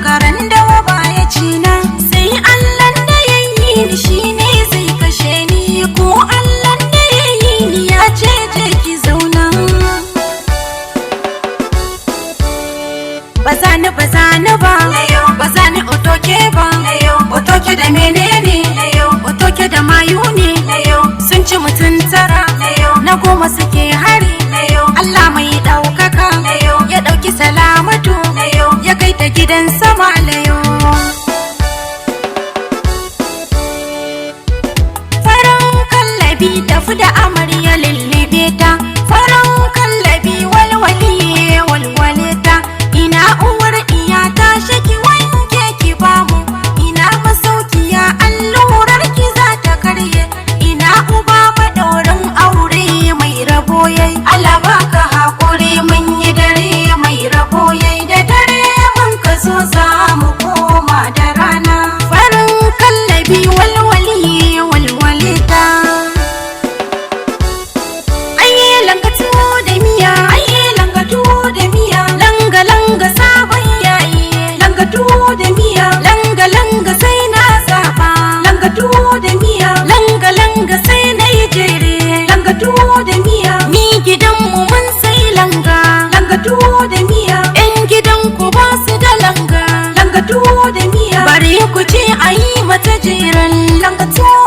Karan dawa baya cina. Sai Allah da ya yi ni shine zai kashe ni. Ko Allah da ya yi ni ya ce je ki zauna. Bazani bazani ba, bazani otoke ba, otoke da menene, otoke da mayu ne, sun ci mutum 9, na 10 suke hari. Allah mai ɗaukaka ya ɗauki salamatu ya kai ta gidan sama layo. Farin kallabi tafi da amarya lullube ta, farin kallabi walwali walwale ta. Ina uwar iya ta shaki wanke ki bamu, ina masaukiya allurar ki za ta karye, ina uba maɗaurin aure mai rabo yayi. Allah baka haƙuri mun yi dare mai rabo yayi, da dare mun ka zo za mu koma da rana. Farin kallabi walwali walwale ta. Aye langa tuwo da miya, aye langa tuwo da miya, langa langa sabon yayi, langa tuwo da miya, langa langa sai na zaba, langa tuwo da miya, langa langa sai na yi jere, langa tuwo da miya. Ni gidanmu mun sai langa, langa tuwo da miya, yan gidan ku ba su da langa, langa tuwo da miya. Bare ku ce a yi mata jeren langa tuwo.